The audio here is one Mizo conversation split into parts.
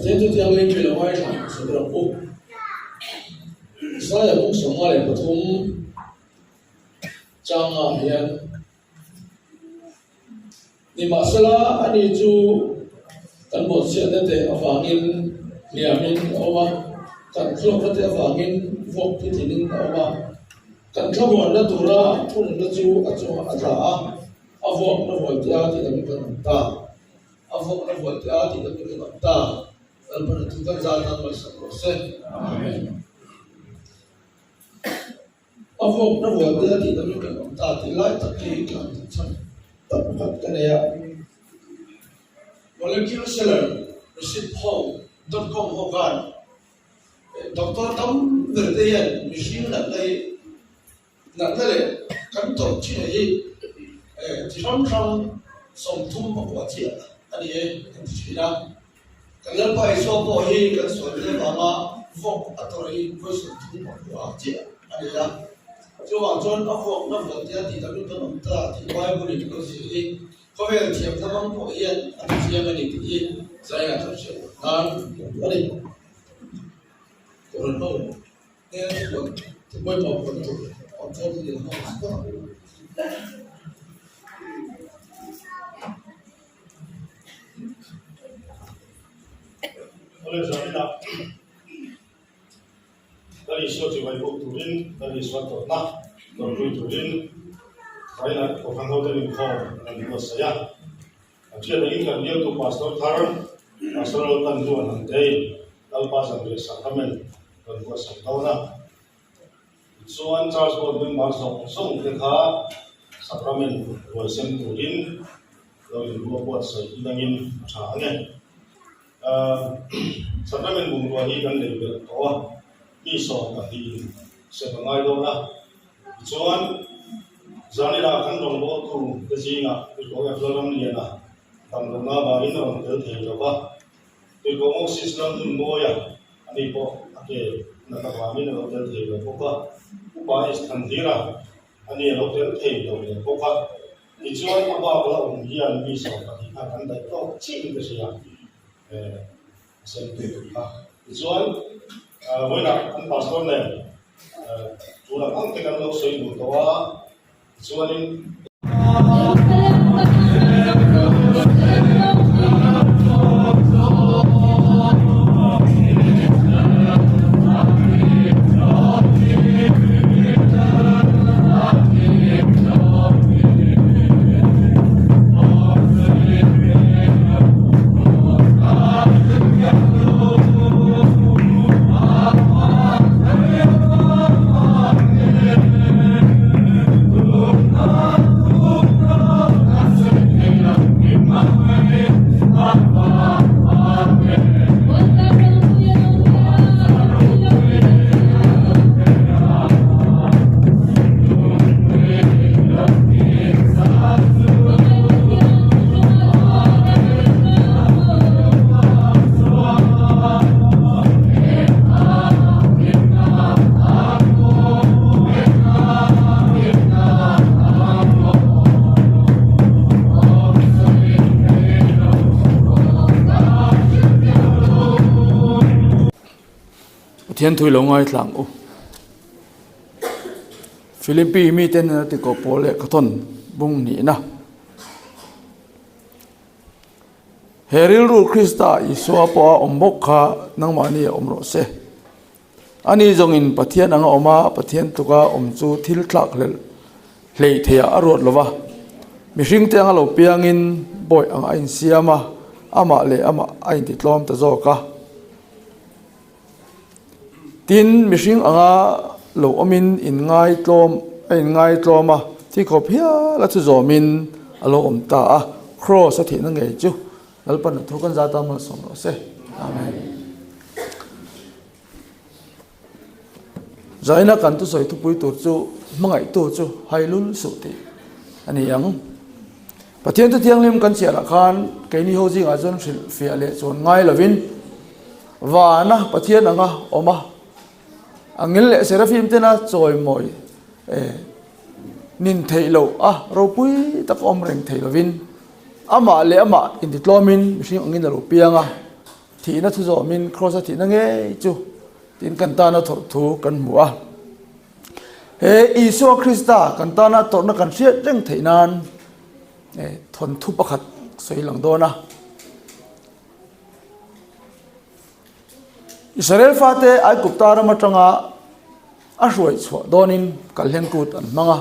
Pathian chu thianghlim mi lo ngaithla sawi rawh u. Isaia bung 53 changah hian Nimahsela ani chu kan bawhchhiatna te avangin hliamin a awm a, kan thluakna te avangin vuak puitlinin a awm a, kan thlamuanna tura thununna chu a chungah a tla a, a vuakna vuaite a tih damin kan awm ta. A vuakna vuaite a tih damin kan awm ta. Lalpan a thu kan zat nan malsawm rawh se. Amen. A vuakna vuaite a tih damin kan awm ta tih lai tak hi ka han duh chhan tak pakhat ka nei a. Molecule Seller Receipt ho dot com ho khan doctor tam ber te hian mihring natna hi Natna leh kan tawrh thin hi chi hrang hrang 30 a kuah chiah a ni e kan ti thin a. Kan Lalpa Isua pawh hi kan sual te avanga vawk a tawrh hi vawi 30 a kuah chiah a ni a. Chuvang chuan a vawkna vuah tia tih tak kan awm ta tih Bible in lo zir hi khawvel thiamna hmang pawh hian a ti chiang a ni tih hi zaina kan hriat nan a ni. Kohhran ho. Awle Zarina, Lal Isua chibai buk turin, Lal Isua tawrhna tawrhpui turin Zarina Kohhran hote inkhawm an buatsaih a. A thian angin kan bialtu Pastor thar, Pastor Lalpan chuan han tei Lalpa zanriah Sacrament rawn buatsaih dawn a. Tichuan Church Board member zawng zawng te kha Sacrament ruai sem turin lo inruah buatsaih ilangin a tha ang e. Sacrament bungrua hi kan lei belh tawh a, mi 12 in sem a ngai dawn a. Tichuan, Zanila kan rawngbawltu te zingah Tuikawng Efla Ramliana damlohna avangin a rawn tel thei lo va, Tuikawng Oxys lam hmun mawia ani pawh a ke nat avangin a lo tel thei lo bawk a, Upa East Thanhlira ani a lo tel thei lo leh bawk a. Tichuan, a bak la awm hian mi 12 kha kan daih tawk chiah in ka hria. A sem tur kha. Tichuan, vawiinah kan pastor nen tul ang ang te kan lo sawi duh tawh a, tichuanin. Pathian thui lo ngaithla ang u. Philippi mite nena tikaw pawl leh khaw thawn bung hnihna. He rilru Krista Isua pawha awm bawk kha nangmahni a awm rawh se. Ani zawngin Pathian anga awm a, Pathian tluka awm chu thil thlak hlelh hleih theiah a ruat lo va. Mihringte anga lo piangin bawi ang a insiam a, amah leh amah a intitlawm ta zawk a. Tin, mihring anga lo awmin inngaitlawm a inngaitlawm a, thi khawp hial a chu zawmin a lo awm ta a, Kraws a thihna ngei chu Lalpan a thu kan zat a malsawm rawh se. Amen. Zaina kan thusawi thupui tur chu hmangaihtu chu hailul suh tih a ni ang. Pathian chu thianghlim kan chhiarah khan keini ho zingah chuan hrilh fiah leh chuan ngai lovin vana Pathian anga awm a, angel leh Serafim tena chawimawi nin theih loh a ropui tak awm reng thei lovin amah leh amah intitlawmin mihring angin a lo piang a. Thihna thu zawmin Kraws-a thihna ngei chu tiin kan tana thawrh thu kan hmu a. He Isua Krista kan tana tawrhna kan hriat reng theih nan thawnthu pakhat sawi lang dawn a. Israel fate Aigupta ram atanga a hruai chhuah dawnin Kalhlen kut an hmang a.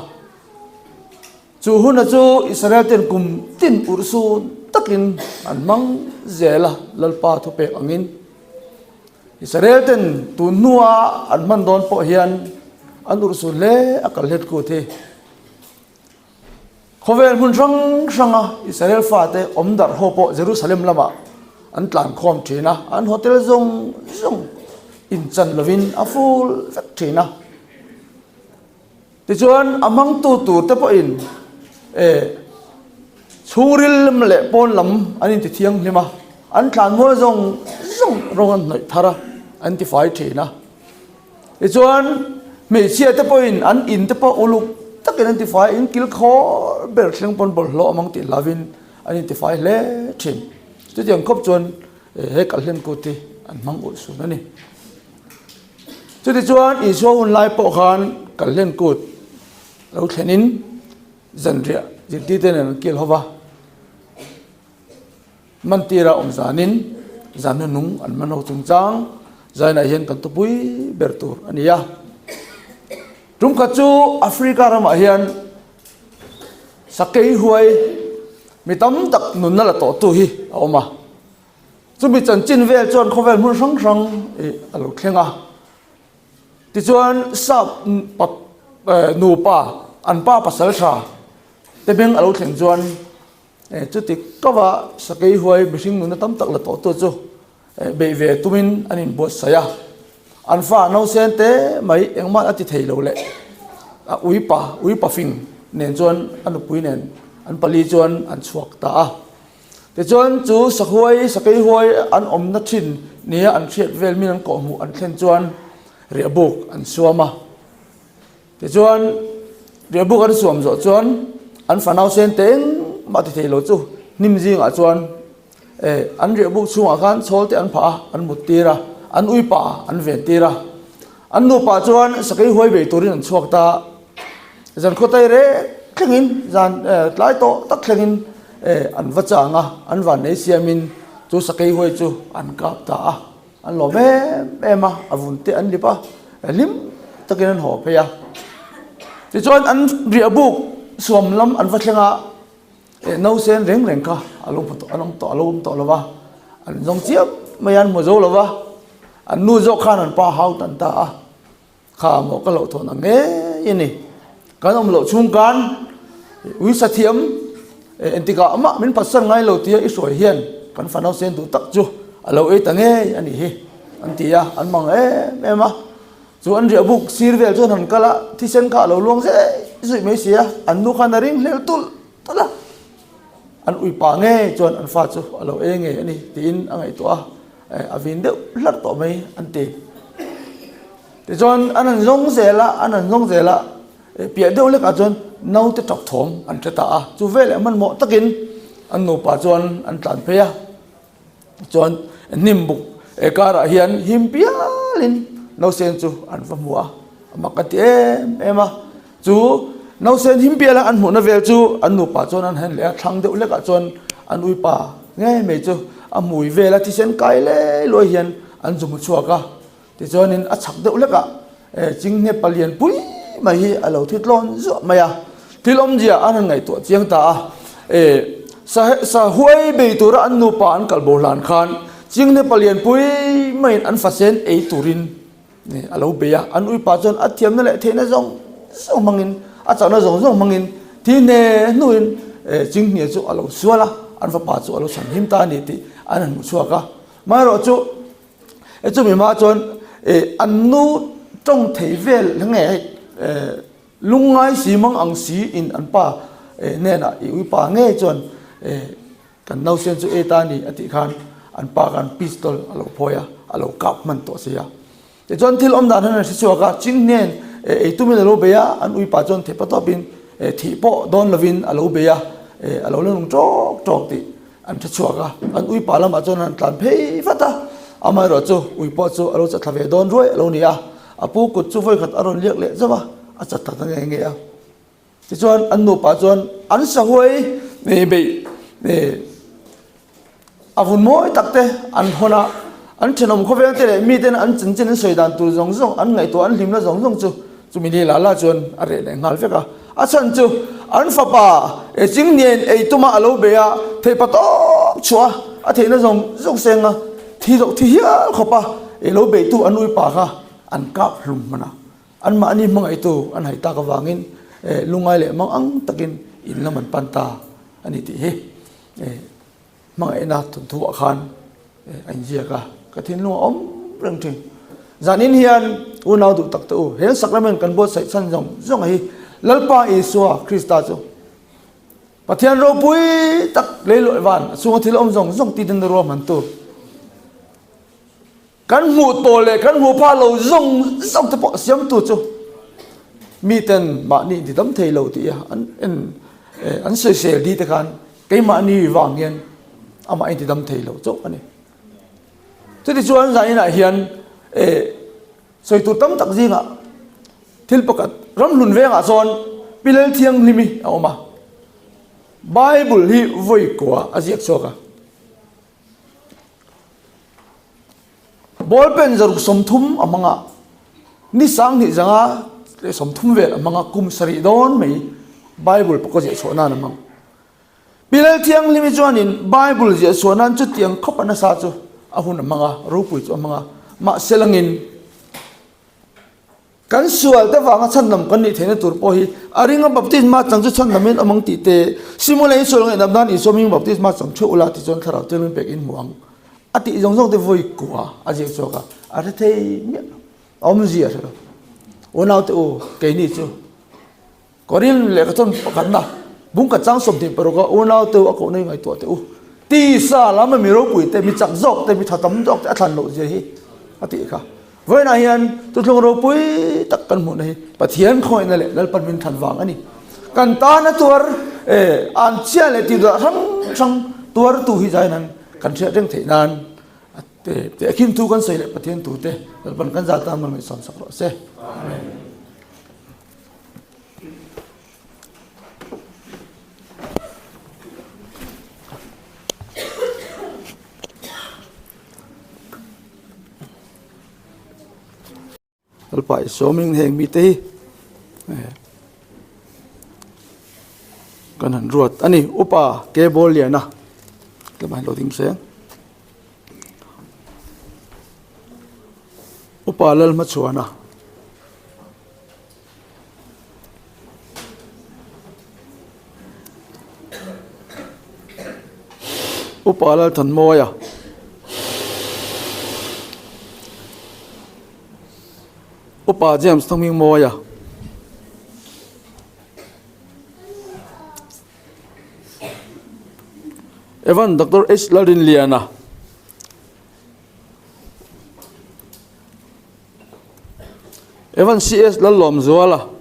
Chu huna chu Israel ten kum tin urhsun takin an hmang zel a, Lalpa thupek angin. Israel ten tun hnua an hman dawn pawh hian an urhsun hle a kal hlet kut hi. Khawvel hmun hrang hranga Israel fate awm darh ho pawh Jerusalem lamah an tlan khawm thin a, an hotel zawng zawng inchan lovin a full vek thin a. Tichuan, a hmangtu tur te pawhin eh chhungril lam leh pawn lam an inti thianghlim a, an tlanmual zawng zawng rawng an hnawih thar a, an tifai thin a. Tichuan, hmeichhia te pawhin an in te pawh uluk takin an tifai, in kil khawr ber thleng pawn bawlhhlawh amang tih hlavin an intifai hle thin. Chutiang khawp chuan he kalhlen kut hi an hmang ulh sun a ni. Chutichuan Isua hun lai pawh khan Kalhlen kut lo thlenin zanriah zirtirte nen an kil ho va, mantira awm zanin zan hnuhnung an man ho chungchang zainah hian kan tupui ber tur a ni a. Tum khat chu Africa ramah hian sakei huai mi tam tak nunna la tawhtu hi a awm a. Chumi chanchin vel chuan khawvel hmun hrang hrang ih a lo thleng a. Tichuan sap nupa an pa pasal tha te beng a lo thleng chuan chuti kava sakei huai mihring nuna tam tak la tawh tu chu beih ve tumin an inbuatsaih a. An fa nausen te mai engmah a ti thei lo leh a uipa uipa fing nen chuan a nupui nen an pali chuan an chhuak ta a. Tichuan chu sahuai, sakei huai an awmna thin nia an hriat vel min an kawhhmuh an thlen chuan riahbuk an suam a. Tichuan riahbuk an suam zawh chuan an fanau sen te engmah ti thei lo chu hnim zingah chuan eh an riahbuk chhungah khan chhawl te an phah a, an mut tir a, an uipa an ven tir a. An nupa chuan sakei huai bei turin an chhuak ta. Zan khawtai reng thlengin zan tlai tawh tak thlengin an va chang a, an van nei siamin chu sakei huai chu an kap ta a, an lawm em em a, a vun te an lip a, hlim takin an haw phei a. Tichuan an riah buk suam lam an va thleng a, nausen reng reng kha a lo hmu tawh an awm tawh a lo awm tawh lo va, an zawng chiam mai a, an hmu zo lo va, an nu zawk khan an pa hau tan ta a. Kha maw ka hlauhthawn ang ngei a ni. Kan awm loh chhung khan uisa thiam entikah amah min phatsan ngai lo tia i hruai hian kan fanau sen duh tak chu a lo ei ta ngei a nih hi an ti a, an mang em em a. Chu an riah buk sir vel chuan han kal a, thisen kha a lo luang zui zui mai si a, an nu khan a ring hlel tulh tulh a. An uipa ngei chuan an fa chu a lo ei ngei a ni tiin a ngaihtuah a, a vin deuh hlarh tawh mai an ti. Tichuan an han zawng zel a, an han zawng zel a, piah deuh lekah chuan naute tap thawm an hre ta a, chu veleh hmanhmawh takin an nupa chuan an tlan phei a, chuan hnim buk karah hian him pialin nausen chu an va hmu a, a mak a ti em em a, chu nausen him piala an hmuhna vel chu an nupa chuan an han leh a, thlang deuh lekah chuan an uipa ngei mai chu a hmui vela thisen kai lei luai hian an zu hmu chhuak a. Tichuanin a chhak deuh hlekah chinghne palian pui mai hi a lo thi tlawn zuah mai a, thil awmzia an han ngaihtuah chiang ta a. Sa huai bei tura an nupa an kal bo hlan khan chinghne palian pui maiin an fasen ei turin a lo bei a, an uipa chuan a thiamna leh theihna zawng zawng hmangin, a chakna zawng zawng hmangin thi hne hnuin chinghne chu a lo sual a, an fapa chu a lo chhanhim ta a ni tih an han hmu chhuak a. Amaherawhchu chu E chumi hma chuan e an nu tawng thei vel nge hei e lungngai si mang ang si in an pa e hnenah i uipa nge chuan e kan nausen chu e ta ni a tih khan an pa khan pistol a lo phawi a, a lo kap hman tawh si a. Tichuan thil awm dan han an hre chhuak a, ching hnen e ei tumin a lo bei a, an uipa chuan theih patawpin e thih pawh dawn lovin a lo bei a, e a lo la nung tawk tawk tih An hre chhuak a, an uipa lamah chuan an tlan phei vat a. Amaherawhchu ui pawh chu a lo chatthla ve dawn ruai a lo ni a, a pu kut chu vawikhat a rawn liak leh zauh a, a chatthla ta nge nge a. Tichuan an nupa chuan an sahuai beih a vun mawi tak te an hawn a, an thenawm khawveng te leh miten an chanchin an sawi dan tur zawng zawng an ngaihtuah an hlimna zawng zawng chu chumi ni lah lah chuan a reh leh nghal vek a. A chhan chu an fapa e chingniain ei tuma a lo bei a, theihpa tawp chhuah a, a theihna zawng zawng seng a, thi zawk thi hial khawp a, ei lo beitu an uipa kha an kap hlum hman a. Anmahni hmangaihtu an hai tak avangin lungngai leh mang ang takin in lam an pan ta a ni tih hi hmangaihna thawnthuah khan a inziak a, ka thinlung a awm reng thin. Zanin hian unau duh tak te u, he sacrament kan buatsaih chhan zawng zawng hi Lalpa Isua Krista chu Pathian ropui tak leiluah van a chhunga thil awm zawng zawng titen ruahmantu Kan hmuh tawh leh kan hmuh phah lo zawng zawng te pawh siamtu chu miten mahni inti dam thei lo tih an en an sawisel di te khan keimahni vang hian amah inti dam thei lo chauh a ni. Chuti chuan zaninah hian sawi tur tam tak zingah thil pakhat ramhlun vengah chuan Pilel Thianghlimi a awm a, Bible hi vawi kua a ziak chhuak a. Ball pen zaruk 30 a hmang a, ni 20 zanga leh 30 vel a hmang a, kum sarih dawn mai Bible pawh ka ziah chhuah nan a hmang. Pi Lalthianghlimi chuanin Bible ziah chhuah nan chutiang khawp a nasa chu a hun a hmang a, ropui chu a hmang a, mahse langin Kan sual te vanga chhandam kan nih theihna tur pawh hi a ringa baptisma chang chu chhandamin awm ang tih te, Simona hi sual ngaihdam nan Isua hming baptisma chang theuh ula ti chuan thlarau thianghlim pek in hmu ang a tih zawng zawng te vawi kua a ziak chhuak a, a hre thei miah lo, a awmzia a hre lo. Unaute u, keini chu. Korin lehkha chuan pakhatna bung khat chang 26 a unau teu a kohna hi ngaihtuah teh u. Tisa lama mi ropui te, mi chak zawk te, mi tha tam zawk te a thlan loh zia hi a tih kha. Vawiinah hian thuthlung ropui tak kan hmuhna hi Pathian khawihna leh Lalpan min thlan vang a ni. Kan tana tuar an chhia leh tihduah hrang hrang tuartu hi zai nan kan hriat reng theih nan a khin thu kan sawi leh Pathian thu te Lalpan kan zal tan malmei sawm sak rawh se. Amen. Lalpa i sawming heng mite hi kan han ruat a ni upa ke ball liana tlema lo ding seng upa lal hmachhuana Upa Lalthanmawia Upa James Thawhmingmawia Evan Doctor H Lalrinliana Evan CS Lallawmzuala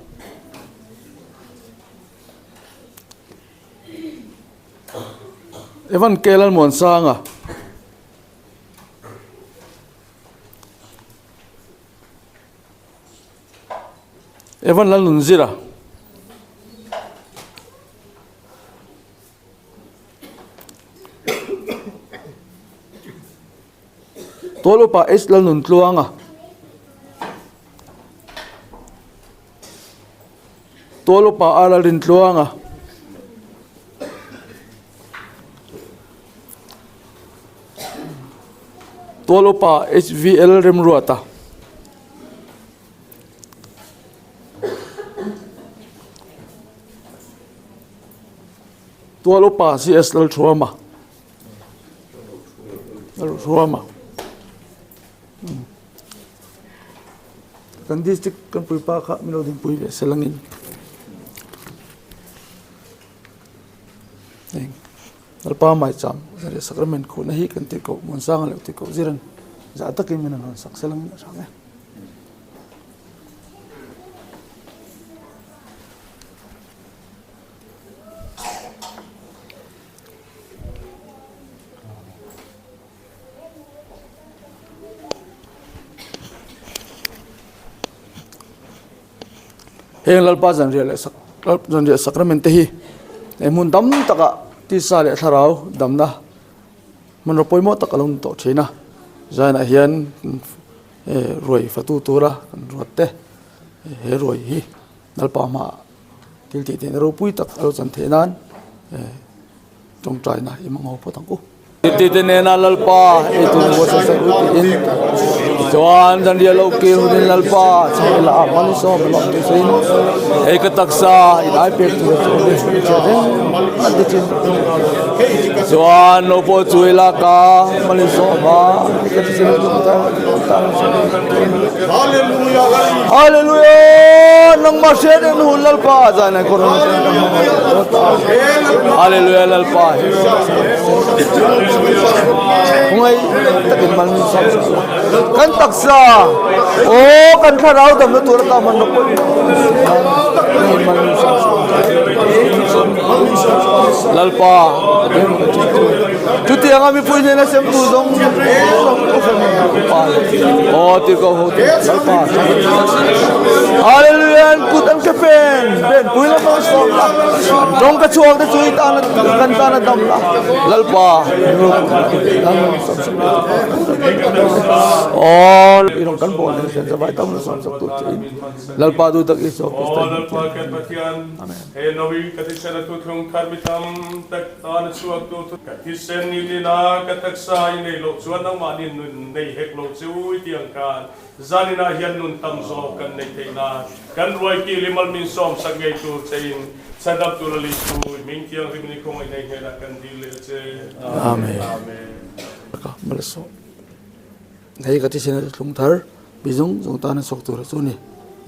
Evan K Lalmuansanga Evan Lalnunzira Tual upa H Lalnuntluanga Tual upa R Lalrintluanga Tual upa HVL Remruata Tual upa CS Lalthuama Lalthuama Kan district kan puipa kha min lo dingpui ve selangin heng Lalpa Maicham Zare Sacrament khuhna hi kan tih koh Muansanga leh tih koh ziran zah takin min han rawn sak selangin a hrang e. Heng Lalpa zanriah leh sak zanriah sacrament te hi he hmun tam takah tisa leh thlarau damna hmanraw pawimawh tak a lo ni tawh thin a. Zainah hian ruai fatu tura kan ruat te he ruai hi Lalpa hmaah thil tih theihna ropui tak a lo chan theih nan tawngtaina i hmang ho phawt ang u. Tite nena Lalpa ei tur ni buatsaih sak u tiin tichuan zanriah lo kir hunin Lalpa chhang ila a hman sawm a lawm tih sawiin hei ka taksa in ai pek tur a chu awm e i hriat reng an ti thin chuan lo pawh chu ila ka hman sawm a ka ti thin Hallelujah nangmah hriat reng hun Lalpa zan an kawr Hallelujah Lalpa Ngai takin mal min sam kan taksa o kan thlarau dam na tur ata man mal min sam Lalpa chutianga mipui hnena sem tu zawng aw ti ko ho ti Lalpa Hallelujah kut an ke pen pen pui la ma som la tawng ka chhuak te chu i tan kan tan a dam la Lalpa aw i rong kan bol ni sen zawai tam la som sak tu che in Lalpa du tak Isua Krista Lalpa kan Pathian he nawi ka thisen a thuthlung thar mi tam tak tan a chhuak tu ka thisen ni lila ka taksa i nei loh chuan nangmahni nun nei hek lo chu i ti ang khan Zaninah hian nun tam zawk kan neih theih nan kan ruai kil i malmin sawmsak ngei tur che in chhandam tur a lih thu i hming thianghlim ni khawngaih nei hnenah kan dil leh a che. Amen. Ka malsawm. Hei ka thisen a thlung thar mi zawng zawng tana chhuak tur chu a ni.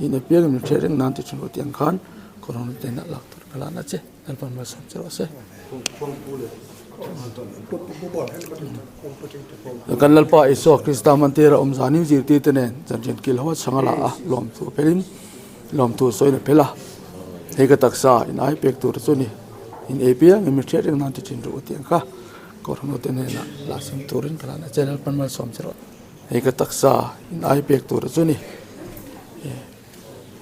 In apiang in min hriat reng nan ti thin ruah tiang khan corona ten a lak tur ka lan a che. Lalpan malsawm che rawh se. Kan Lalpa Isua Krista hmantira awm zanin zirtirte nen zanrian kil ho a chhang a la a, lawmthu a phelin lawmthu sawiin a phel a. Hei ka taksa in ai pek tur chu a ni. In ei piang in mi hriat reng nan ti thin rawh u tih ang kha Kohhranhote hnenah lah sem turin ka lan a che. Lalpan malsawm che rawh. Hei ka taksa in ai pek tur chu a ni.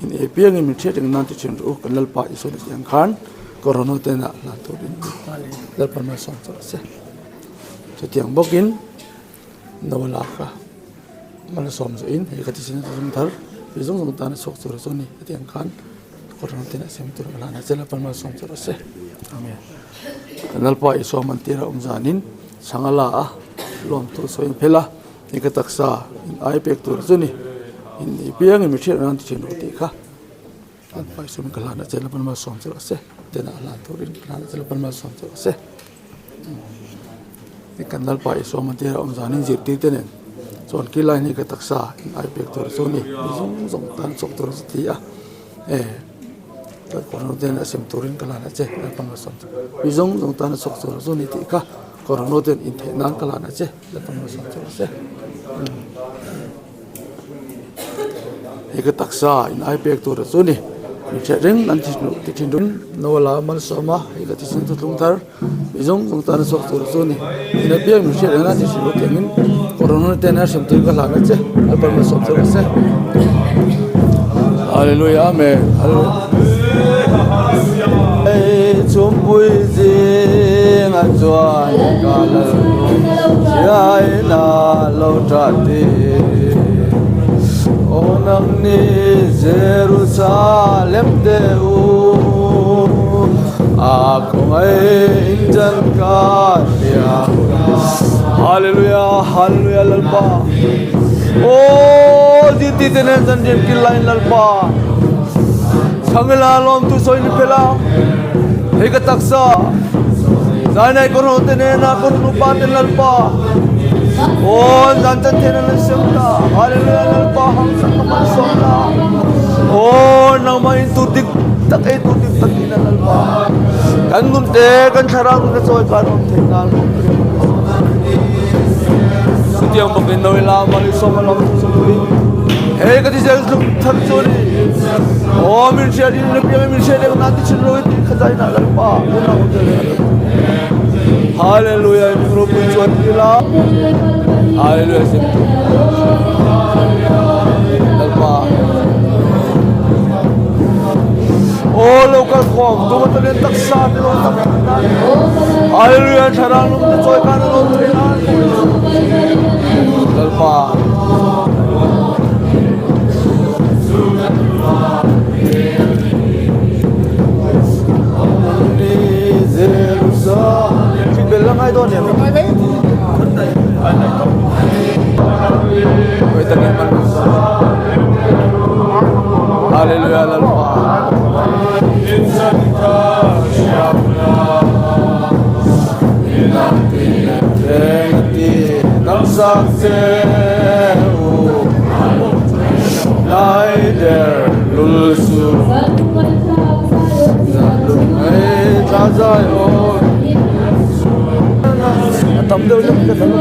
In ei piangin min hriat reng nan ti thin rawh u, kan Lalpa Isua ni ang khan Corona te nah hlan turin Lalpa malsawm chu rawh se. Chutiang bawkin no lak a malsawm zawhin hei ka thisen a zawng thar mi zawng zawng tana chhuak tur chu a ni heti ang khan Corona te nah sem tur ka hlan a che Lalpa malsawm chu rawh se. Amen. Kan Lalpa Isua mantir a awm zanin chhang a la a lawmthu sawiin phel a. Hei ka taksa in ai pek tur chu ni in nei piang in mi hriat ran ti thin rawh tih kha an paisawm ka hlan a che lapan malsawm che rawh se tena a hlan turin ka hlan a che lapan malsawm che rawh se hei kan lalpa Isua mantir a awm zanin zirtir te nen chuan khi lai hi ka taksa in ai pek tur chu ni mi zawng zawng tan chawk tur chu ti a e ten a sem turin ka hlan a che lapan malsawm che mi zawng zawng tan a chawk tur chu ni tih kha corona ten intheih nan ka hlan a che. Hei ka taksa in ai pek tur chu a ni mi hreh reng an ti ti thin ru no la malsawm a hei ka thisen chu tlung thar mi zawng zawng tan a chhuak tur chu a ni in apiang mi hriat reng a ti thin ru tiangin corona ten a hrem tur ka hlan a che Lalpan malsawm che rawh se Hallelujah Amen Hallelujah Chhumpui zinga chuan ka lal Chiaina lo ṭah ti Aw nangni Jerusalem te u A khawngaih in ṭan ka hria Hallelujah Hallelujah Lalpa Aw zirtir te nen zan rian kil laiin Lalpa Chhangila lawmtu sawi ni phela hei ka taksa Zainai ka rawh te nena ka rawn upa ten Lalpa Aw zan chan thena lan sem ta Hallelujah Lalpa hang sak ka malsawm ta Aw nangmah in tur dik tak ei tur dik tak ina Lalpa Kan nun te kan thlarau nun a chawi kan awm theih nan Chutiang bawkin no ila malsawm a lawmtu sawi Hei ka ti zel tluk thar chu ni Aw min hriat in na piang min hriat eng nan ti chin ro ti khazai na lalpa Hallelujah min ropui chuan ila Hallelujah sim tu Lalpa. kal khawm tuma tanin taksa te lo tam theih nan Hallelujah thlarau lung te chawi khan an awm theih nan Lalpa Bel la ngai dawn em? Hallelujah Lalpa. Tam deuh lek ka dang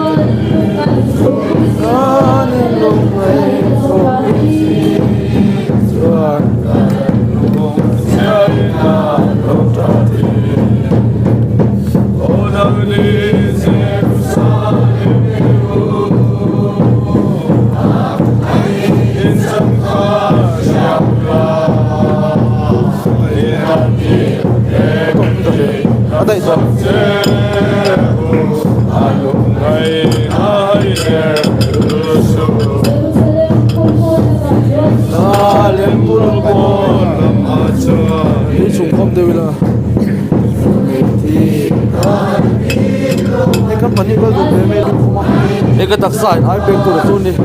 A daih tawh. Hei ka taksa in ai pek tur chu ni in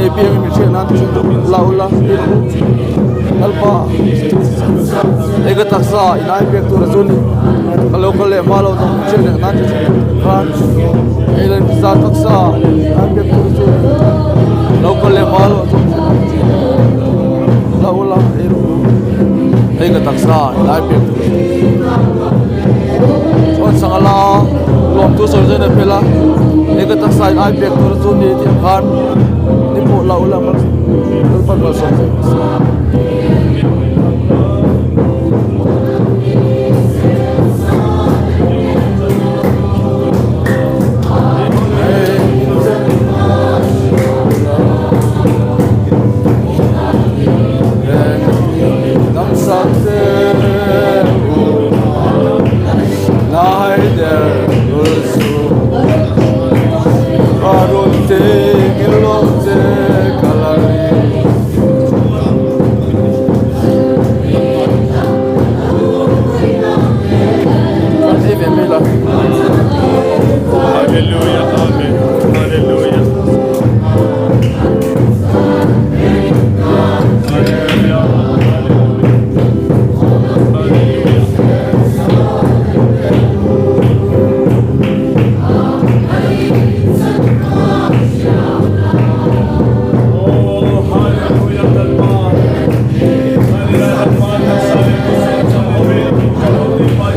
ei piang in min hriat nan thin la ula lalpa hei ka taksa in ai pek tur chu ni ka lo kal leh hma lo zawng min hriat leh nan thin khan hei la pizza taksa ai pek tur chu ni lo kal leh hma lo zawng la ula ei rawh u hei ka taksa in ai pek tur chu chuan sangha la lawmthu sawi zawin a phel a hei ka taksa in ai pek tur chu ni tih ang khan ni pawh la ula Lalpan malsawm che rawh se. Hallelujah, amen. Hallelujah. Hallelujah.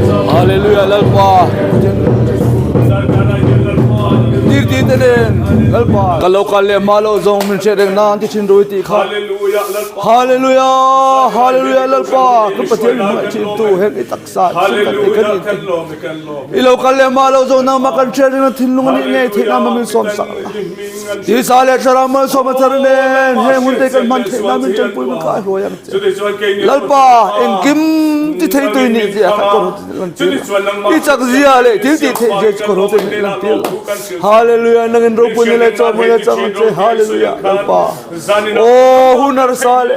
Oh, hallelujah, Lalpa. Hallelujah Lalpa tir ti te nen Lalpa ka lo kal leh hma loh zawng min hriat reng nan ti thin rui tih kha Hallelujah Hallelujah Lalpa ka Pathian min hmangaih thin tu heng i taksa chhungkhat te kan in i lo kal leh hma loh zawng nangmah kan hriat reng na thinlung a nih ngei theih nan min sawm sak la Tisa leh thlarau malsawm a thar nen heng hun te kan hman theih nan min tanpui min kai hruai ang che Lalpa engkim ti thei tui nih zia kha ka rawt lan tir la i chak zia leh thil tih theih zia chu ka rawt in lan tir la Hallelujah nangin ropui ni leh chaw hmui leh chang ang che Hallelujah Lalpa Aw hun harsa leh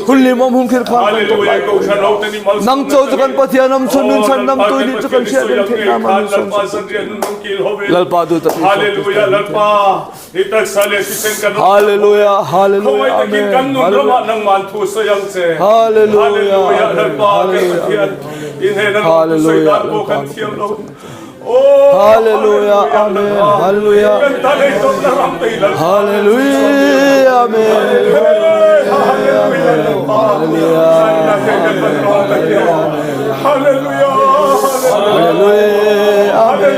hun hlimawm hun khir khan kan tawp lai pawh in nang chaw chu kan Pathian awm chhun nun chhan nam tui nih chu kan hriat reng theih nan man min sawm sak che Lalpa duh tak Isua Krista min thei Hallelujah Hallelujah Amen Hallelujah Hallelujah Amen Hallelujah Hallelujah Lalpa Hallelujah Amen Hallelujah Hallelujah Amen Hallelujah Hallelujah Hallelujah Amen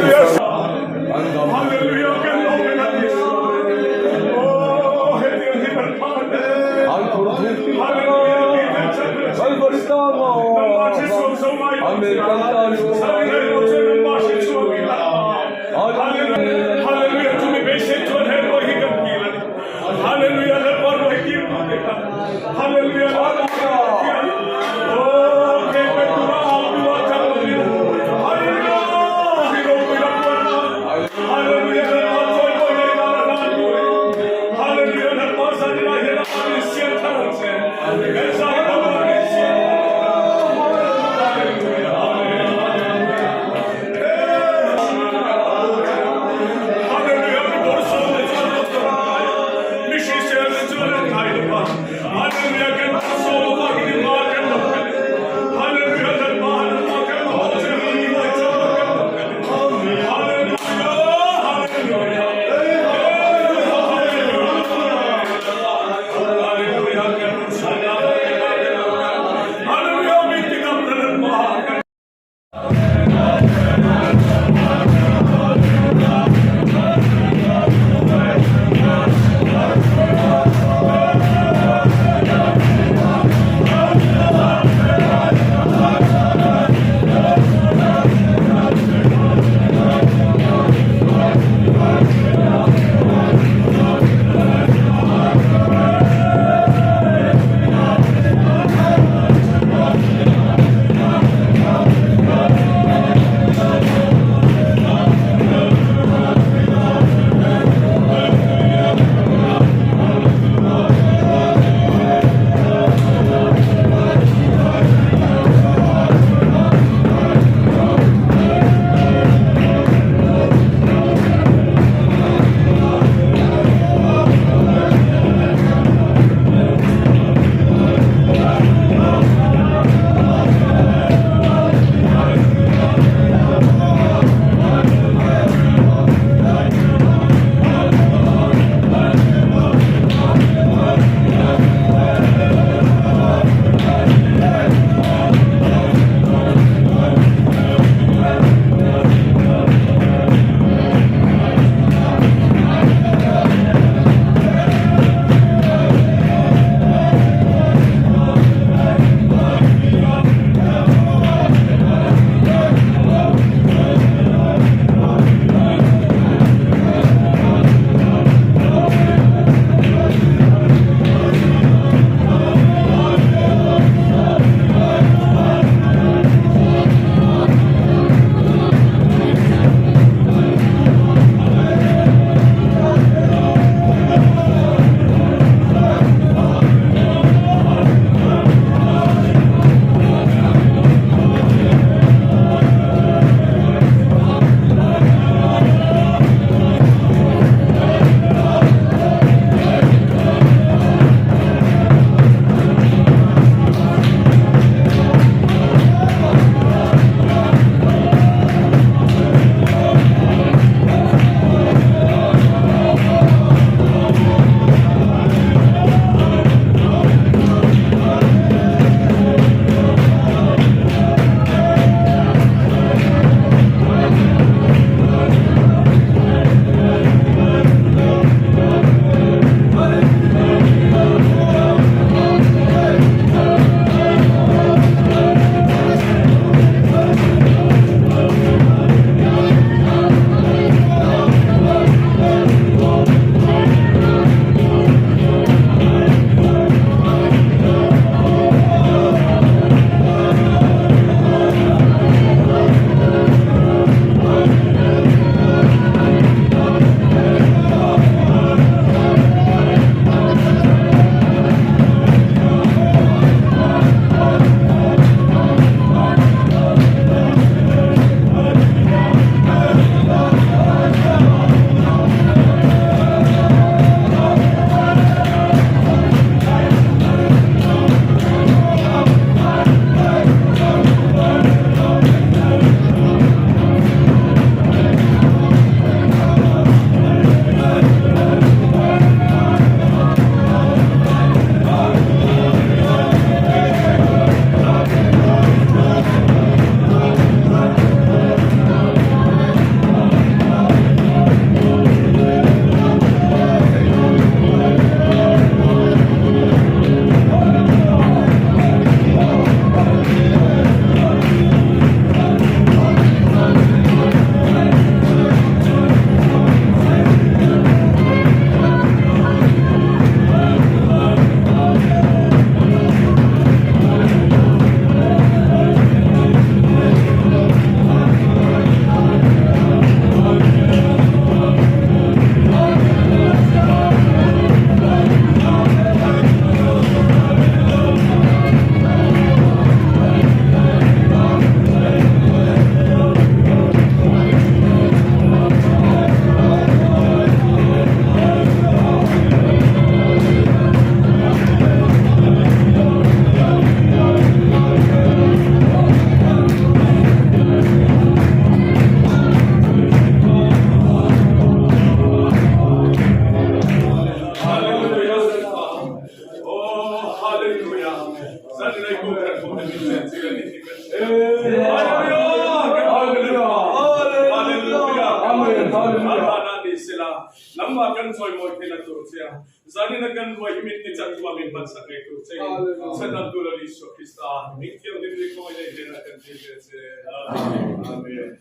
Nangmah kan chawimawi theihna tur che a, zanina kan ruai hi min tichak tu a min hmansak ngei tur che in Chhandamtu Lal Isua Krista hming thianghlim leh khawngaih leh hnenah kan dil ve che. Amen. Amen.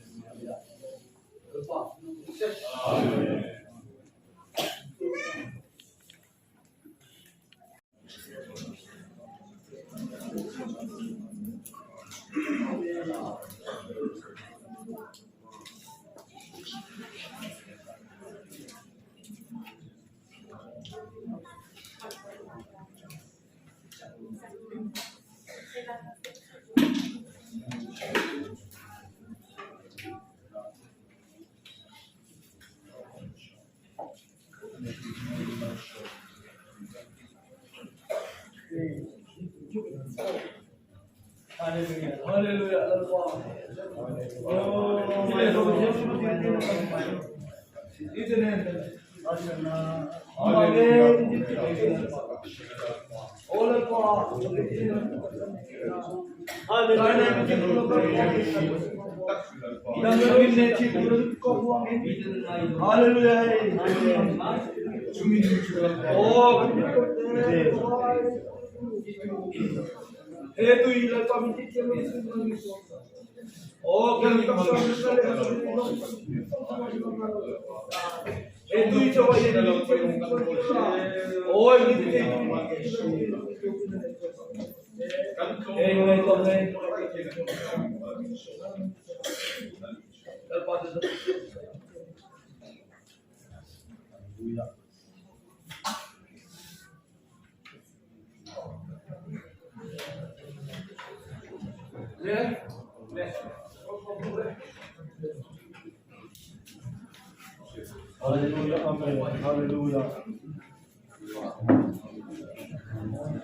Hallelujah, Amen, Hallelujah.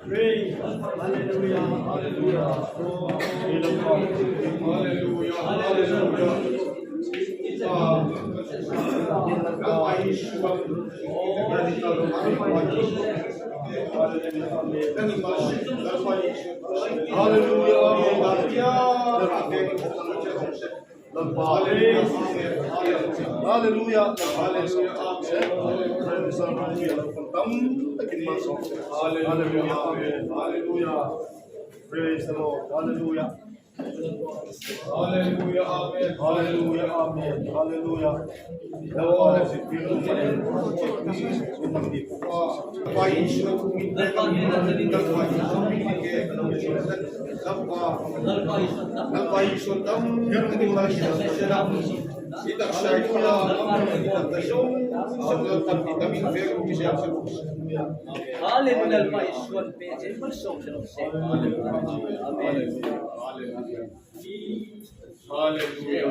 Praise, Hallelujah, Hallelujah. Hallelujah, Hallelujah. Hallelujah. Hallelujah. Amen. Hallelujah. Praise the Lord. Hallelujah. Hallelujah, Amen. Hallelujah. Amen. Hallelujah. Lalpa zirtirtu Hallelujah,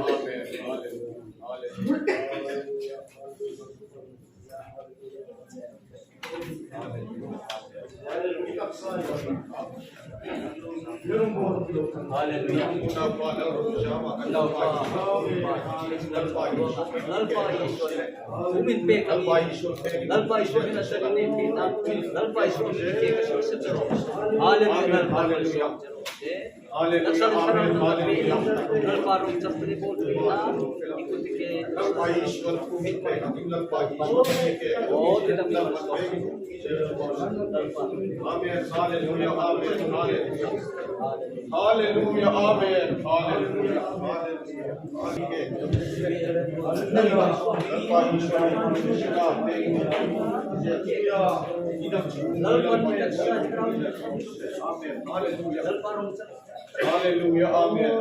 Amen. Hallelujah. Amen. Hallelujah. Amen. Hallelujah. Hallelujah. Amen. Hallelujah. Hallelujah. Amen. Hallelujah. Hallelujah. Amen. Hallelujah. Hallelujah. Amen.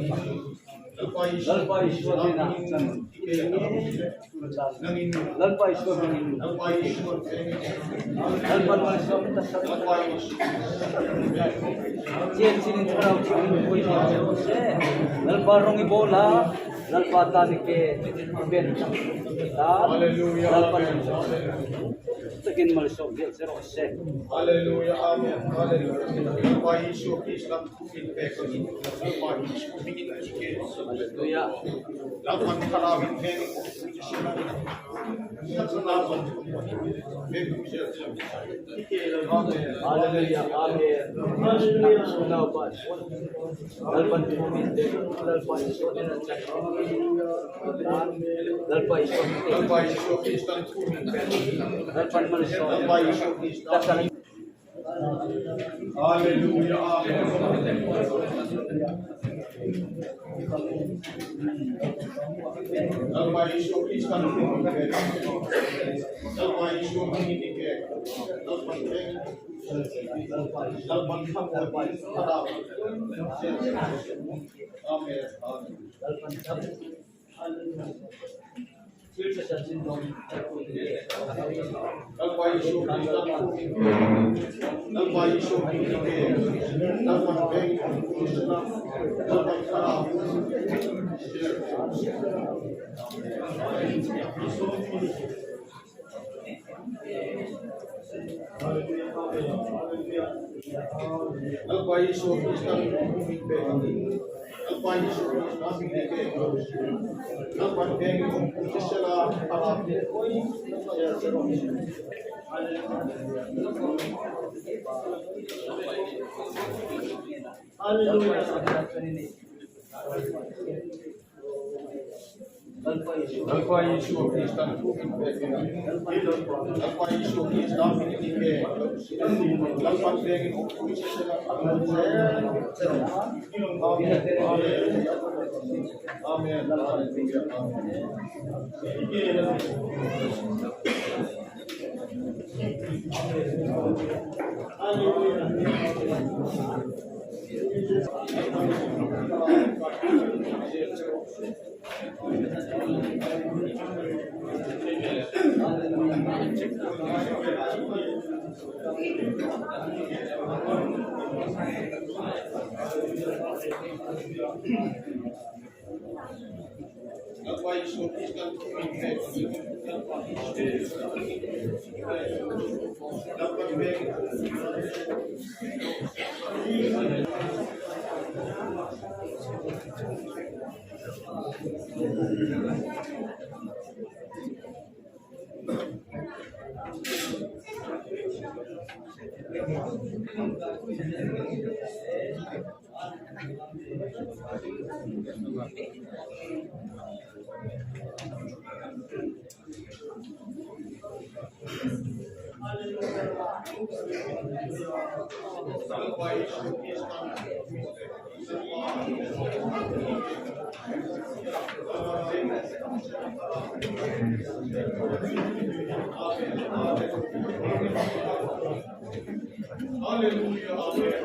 Hallelujah. Lalpa Isua hnenah kan i pe ngei tur a tan. Lalpa Isua hmingin. Lalpan malsawm ta sak Chian chinin thlarau thianghlim pui zel che rawh se. Lalpa rawng i bawl a, Lalpa tan i ke pen i tan. Lalpan takin malsawm zel che rawh se. Hallelujah Amen Hallelujah Lalpa Isua Krista thu min pek angin Lalpa Isua hmingin a i ke Hallelujah Lalpan thlarau in veng in awmpui che sela Lalpan veng pui zel che Amen Hallelujah Amen Unaupa chuan Lalpan thu min pek Lalpa Isua hnena chan Lalpa Isua hmingin Lalpa Isua Krista thu min pek Lalpan malsawm Lalpa Isua Krista Hallelujah Amen Lalpa Isua Krista thu min pek Lalpa Isua hmingin i ke Lalpan veng Lalpan thlamuan thlarau Amen Amen Lalpa Isua Krista thu min pek Lalpa Isua hmingin i ke Lalpan veng awmpui sela Lalpan thlarau Lalpa Isua Krista thu min pek angin Lalpa Isua Krista hmingin i ke Lalpan veng awmpui che sela thlarau zel che rawh se. Lalpa Isua Krista thu min pek angin Lalpa Isua Krista hmingin i ke Lalpan vengin awmpui che sela thlarau zel che rawh se. Amen Amen Amen Hallelujah Amen Lalpa Isua Krista thu min pek angin Lalpa Isua Krista hmingin i ke Lalpan vengin awmpui Lalpa Isua Krista thu min pek Hallelujah Amen Hallelujah Hallelujah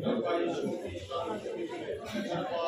Lalpa Isua Krista thu min pek Lalpa